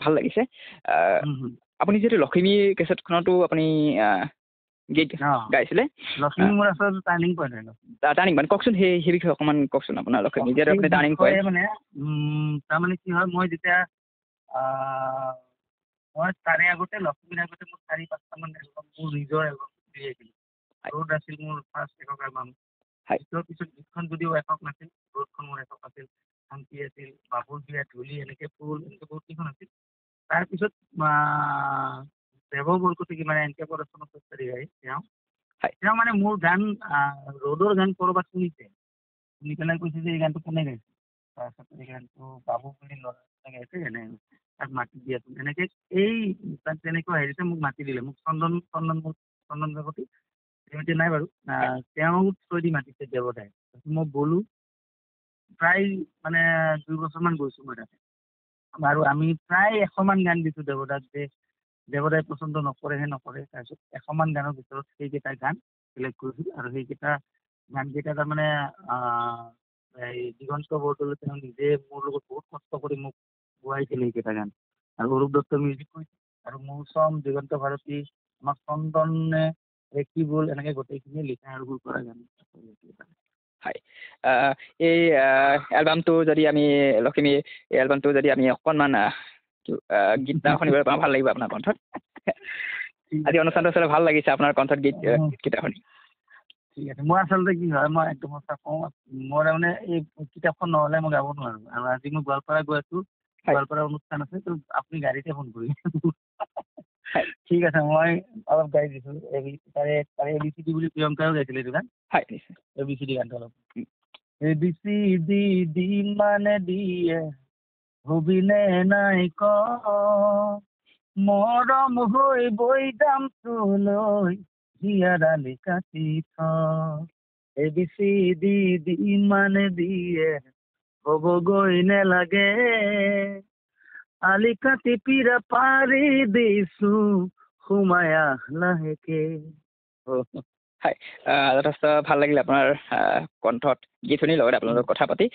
ভাল লাগিছে। আপুনি যিহেতু লখিমী কেছেটখনতো আপুনি গীত গাইছিলে। লখিমী মোৰ আচলতে টাৰ্ণিং পইণ্ট হয়। টাৰ্ণিং পইণ্ট, কওকচোন সেই বিষয়ে অকণমান কওকচোন আপোনাৰ লখিমী যিহেতু আপুনি টাৰ্ণিং পইণ্ট। মানে তাৰমানে কি হয়, মই যেতিয়া মই তাৰে আগতে লখিমীৰ আগতে মোৰ 4-5টামান এলবাম মোৰ নিজৰ এলবাম উলিয়াইছিলোঁ। ৰ'দ আছিল মোৰ ফাৰ্ষ্ট একক এলবাম। গীতৰ পিছত গীতখন যদিও একক নাছিল, ৰ'দখন মোৰ একক আছিল, শান্তি আছিল, বাবুৰ বিয়া, ধূলি, এনেকৈ ফুল, এনেকৈ বহুত কেইখন আছিল। তাৰপিছত দেৱ বৰকটকী মানে এন কে প্ৰডাকশ্যনৰ স্বত্বাধিকাৰী তেওঁ, তেওঁ মানে মোৰ গান ৰ'দৰ গান ক'ৰবাত শুনিছে, শুনি পেলাই কৈছে যে এই গানটো কোনে গাইছে। তাৰপিছত এই গানটো বাবু বুলি ল'ৰা এজনে গাইছে, এনে তাক মাতি দিয়াচোন, এনেকৈ এই তাত তেনেকুৱা হেৰিতে মোক মাতি দিলে। মোক চন্দন, চন্দন, মোৰ চন্দন কাকতি তেওঁ এতিয়া নাই বাৰু, তেওঁ থৈ দি মাতিছে দেৱতাই। তাৰপিছত মই গ'লোঁ, প্ৰায় মানে 2 বছৰমান গৈছোঁ মই তাতে, আৰু আমি প্ৰায় 100মান গান দিছোঁ দেৱতাক, যে দেৱতাই পচন্দ নকৰেহে নকৰে। তাৰপিছত 100মান গানৰ ভিতৰত সেইকেইটা গান চিলেক্ট কৰিছিল, আৰু সেইকেইটা গানকেইটা তাৰমানে এই দিগন্ত বৰদলৈ তেওঁ নিজে মোৰ লগত বহুত কষ্ট কৰি মোক গোৱাইছিল সেইকেইটা গান। আৰু অৰূপ দত্ত মিউজিক কৰিছিল, আৰু মৌচম, দিগন্ত ভাৰতী, আমাক চন্দনে, ৰেকিবুল, এনেকৈ গোটেইখিনি লিখা আৰু সুৰ কৰা গান। হয়, এই এলবামটো যদি আমি লখিমী এই এলবামটো যদি আমি অকণমান গীত এটা শুনিবলৈ পাওঁ, ভাল লাগিব আপোনাৰ কণ্ঠত। আজি অনুষ্ঠানটো আচলতে ভাল লাগিছে আপোনাৰ কণ্ঠত গীতকেইটা শুনি। ঠিক আছে, মই আচলতে কি হয়, মই একদম সঁচা কওঁ, মই তাৰমানে এই কিতাপখন নহ'লে মই গাব নোৱাৰোঁ। আৰু আজি মই গোৱালপাৰা গৈ আছোঁ, গোৱালপাৰা অনুষ্ঠান আছে, তো আপুনি গাড়ীতে ফোন কৰি। ঠিক আছে, মই অলপ গাই দিছোঁ। তাৰে এ বি চি ডি বুলি প্ৰিয়ংকাও গাইছিলে এইটো গান। হয়, নিশ্চয়। এ বি চি ডি গানটো অলপ। এ বি চি ডি মানে দিয়ে হবিনে নাই ক, মৰম হৈ বৈ যাম তোলৈ জীয়াৰ আলি কাটি থ। A B C D D মানে দিয়ে হ'বগৈ নেলাগে, আলি কাটি পীৰা পাৰি দিছো সোমাই আহ লাহেকে। হয়, যথেষ্ট ভাল লাগিল আপোনাৰ কণ্ঠত গীত শুনি, লগতে আপোনাৰ লগত কথা পাতি।